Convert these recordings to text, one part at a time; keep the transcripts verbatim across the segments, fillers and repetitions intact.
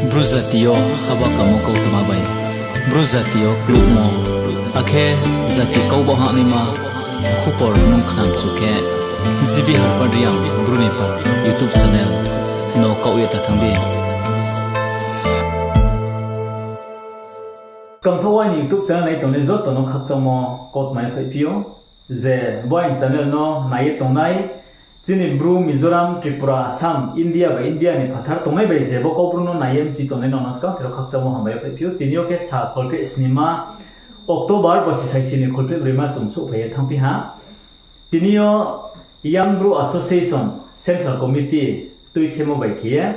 Bru jati yo haba kamo kautma bai, Bru jati yo klukmo, akhe jati kau ba hahnaima khupor nung khnamchu khe, G B Harpad Reang Bru ni pha YouTube channel no kaoh ye ta thanng di. Skangthaoh aini YouTube channel nai tongnai joto no khakchangmo kautma ye phaiphi ou. Je bo aini channel no nai ye tongnai, chini Bru, Mizoram, Tripura, Assam, India bai India ni phathar tongnai bai je bo Kaubru no nai ye mchi tongnai no no skang thero khakchangmo hambai ye phaiphi ou. Tini yo khe sa kholpheh snima October bosi saisi ni kholpheh broima chung souhphai ye thanngphi ha. Tini yo Young Bru Association Central Committee tuithemo bai khe ye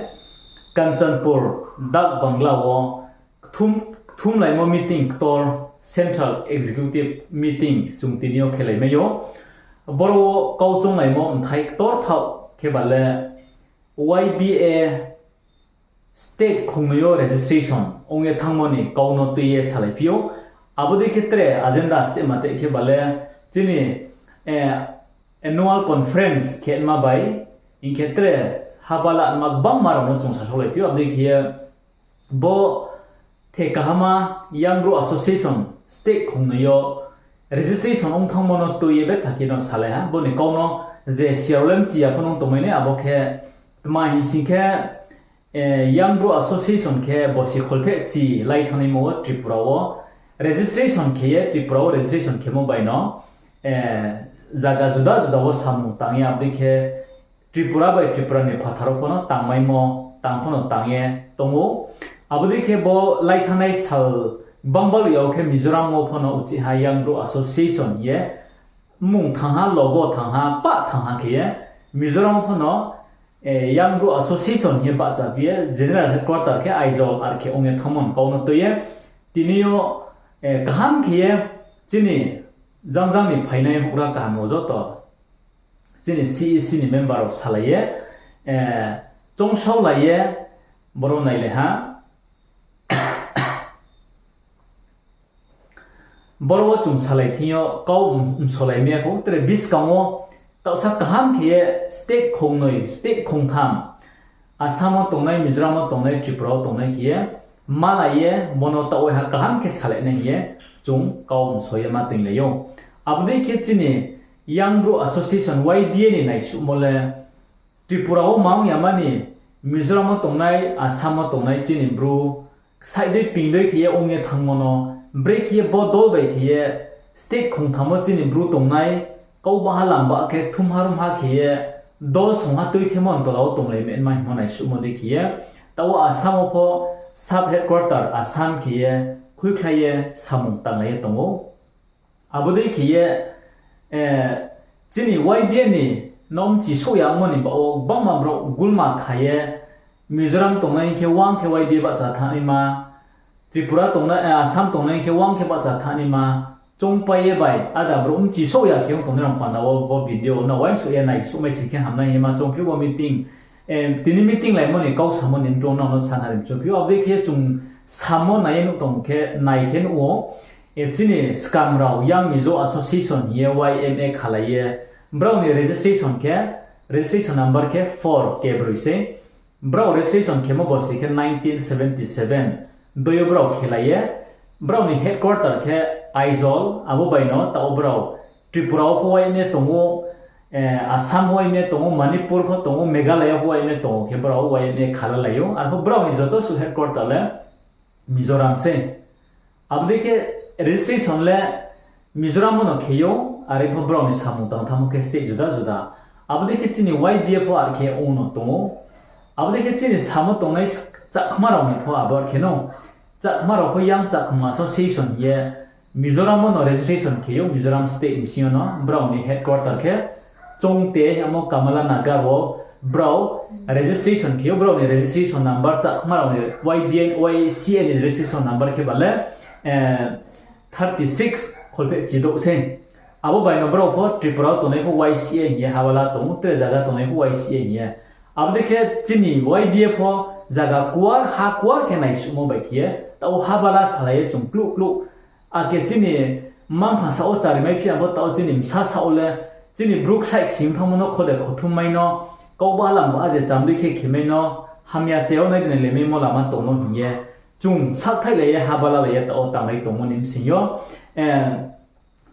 Kanchanpur Dak Bangla wo kthum, kthumlaimo meeting ktor, Central Executive Meeting chung tini yo khelai mai ou. Boro wo kau chounglaimo mthai ktor thaoh khe ba le Y B A state khongnoi yo registration ong ye thanngmo ni kau no tui ye salaiphi ou. Abo dei khe tre agenda steh ma tei khe ba le chini annual conference khe ma bai, hing khe tre haba la ma gbangma rao no chung sasaolaiphi ou. Abo dei khe ye bo the kahama Young Bru Association state khongnoi yo registration ong thanngmo no tui ye betha khe no salai ha. Bo ni kau no je siyar le mchi ya pho nung tongmai nai, abo khe tma hing sing khe, Young Bru Association khe bosi kholpheh chi lai thanngnaimo wo Tripura wo registration khe ye, Tripura wo registration khemo bai no zaga juda juda wo samung tang ye, abo dei khe Tripura bai Tripura ni phathar wo pho no tangmaimo, tang pho no tang ye tong ou. Abo dei khe bo lai thanngnai sal gbang baluh ya wo khe Mizoram wo pho no uchih ha Young Bru Association hing ye mmung thanng ha, logo thanng ha, pah thanng ha khe ye Mizoram wo pho no Young Bru Association hing ye bahchaphi ye General Headquarter khe Aizawl ar khe ong ye thanngmo ni kau no tui ye tini yo kaham khe ye chini jang jang ni phainai houhgra kaham rao joto chini C E C ni member rao salai ye, choungsaolai ye boro nailai ha. Boro wo chung salai thing yo kau msolai mai ya khou, tre buskang wo taohsa kaham khe ye state khongnoi, state khongtham, Assam wo tongnai, Mizoram wo tongnai, Tripura wo tongnai khe ye malai ye bono taoh waiha kaham khe salai nai hing ye chung kau mso ye ma toinglai ou. Abo dei khe chini Young Bru Association Y B A ni naisuhmo le Tripura wo ma ong ya mani, Mizoram wo tongnai, Assam wo tongnai chini Bru ksaih dei ping dei khe ye ong ye thanngmo no, brekhe ye bo dol bai khe ye state khongtham wo chini Bru tongnai, kau baha lam ba khe kthumha rumha khe ye dol songha tuithemo ni tola wo tonglai mai hingmo naisuhmo dei khe ye, taoh wo Assam wo pho sub headquarter Assam khe ye khuikhlai ye samung tanglai ye tong ou. Abo dei khe ye chini Y B A ni no mchi souh ya ongmo ni baoh wo gbangma brouh gulma kha ye Mizoram tongnai khe uang khe Y B A bahcha thanngnaima, Tripura tongnai, Assam tongnai khe uang khe bahcha thanngnaima choungpai ye bai ada brouh mchi souh ya khe ong tongnai rao panda wo bo video no uaingsouh ye naisuhmai sing khe hamnai hing ye ma choungphi ou bo meeting. Tini meeting laimo ni kau samo ni mtong nang no sanari mchungphi ou. Abo dei khe chung samo nai ye nuh tong khe nai khe nuh ou. Chini skam rao Young Mizo Association hing ye Y M A khalai ye, brao ni registration khe, registration number khe four kebroi sei. Brao registration khemo bosi khe nineteen seventy seven. Doi yo brao khelai ye, brao ni headquarter khe Aizawl, abo bai no taoh wo brao Tripura wo pho Y M A tong ou, Assam pho Y M A tong ou, Manipur pho tong ou, Meghalaya pho Y M A tong ou khe brao Y M A khalalai ou. Arpho brao ni joto suh headquarter le Mizoram sei. Abo dei khe registration le Mizoram wo no khe ou, are pho brao ni samung tang thanngmo khe state juda juda. Abo dei khe chini Y B A pho ar khe ong no tong ou. Abo dei khe chini samo tongnai Chakma rao ni pho abo ar khe no. Chakma rao pho Young Chakma Association hing ye Mizoram wo no registration khe ou, Mizoram state bsing yo no. Brao ni headquarter khe Chongte hingmo Kamalanagar wo brao registration khe ou, brao ni registration number Chakma rao ni Y B A, Y C A ni registration number khe ba le thirty six kholpheh chidouh sei. Abo bai no brao pho Tripura wo tongnai pho Y C A hing ye haba la tong ou, tre zaga tongnai pho Y C A hing ye. Abo dei khe chini Y B A pho zaga kuar, ha kuar khe naisuhmo bai khe ye, taoh wo haba la salai ye chung kluh kluh. Akhe chini mma-mpha saoh wo charimaiphi ya pho taoh chini bsa saoh wo le, chini Bru ksaih ksing thanngmo no khode khothum mai no, kau baha lam baha je cham dei khe khe mai no, hamya che o nai dini lemimo lama tong no hing ye, chung saohthailai ye, habalalai ye, tao tanglai tongmo ni bsing yo,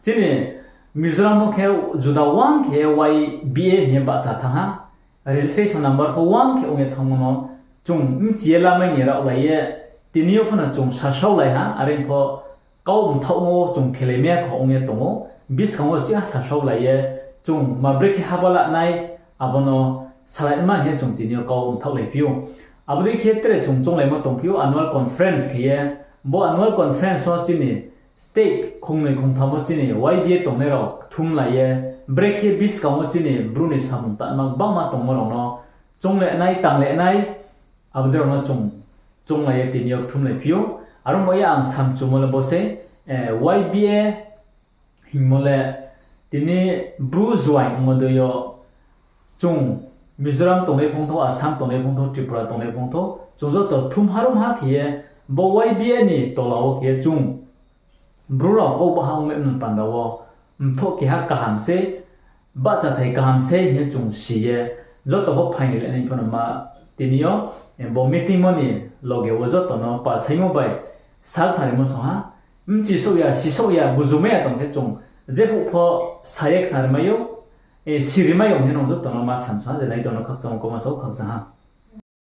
chini Mizoram wo khe juda wang khe Y B A hing ye bahcha thanng ha, registration number pho wang khe ong ye thanngmo no chung bchi ye lamai ni raohlai ye, tini yo pho no chung sasaolai ha, are pho kau mthaohmo wo chung khelai mai ya kho ong ye tong ou, buskang wo chiha sasaolai ye, chung ma brekhe haba la nai, abo no salai man hing ye chung tini yo kau mthaohlai phi ou. Abo dei khe tre chung chounglaimo tongphi ou annual conference khe ye, bo annual conference wo chini state khongnoi khongtham wo chini Y B A tongnai rao kthumlai ye, brekhe buskang wo chini Bru ni samung tangma gbangma tongmo rao no choungle nai, tangle nai, abo dei rao no chung chounglai ye tini yo kthumlai phi ou. Aro mo ye ang samchumo le bo sei, Y B A hingmo le tini Bru juaing ongmo dei yo chung Mizoram tongnai phongthou, Assam tongnai phongthou, Tripura tongnai phongthou, chung joto kthum harum ha khe ye, bo Y B A ni tola wo khe ye chung Bru rao kau baha ongmai mung panda wo, mthoh keha kaham sei, bahchathai kaham sei hing ye chung si ye, joto pho phaing ri le nai pho no ma tini yo, bo meeting mo ni loge wo joto no palsaimo bai sal khnarimo song ha, bchi souh ya, si souh ya, bujumai ya tong khe chung jephuh pho sa ye khnari mai ou, siri mai ou hing ye nung joto no ma samsong ha, je nai tong no khakchangmo kau ma sao khakchang ha.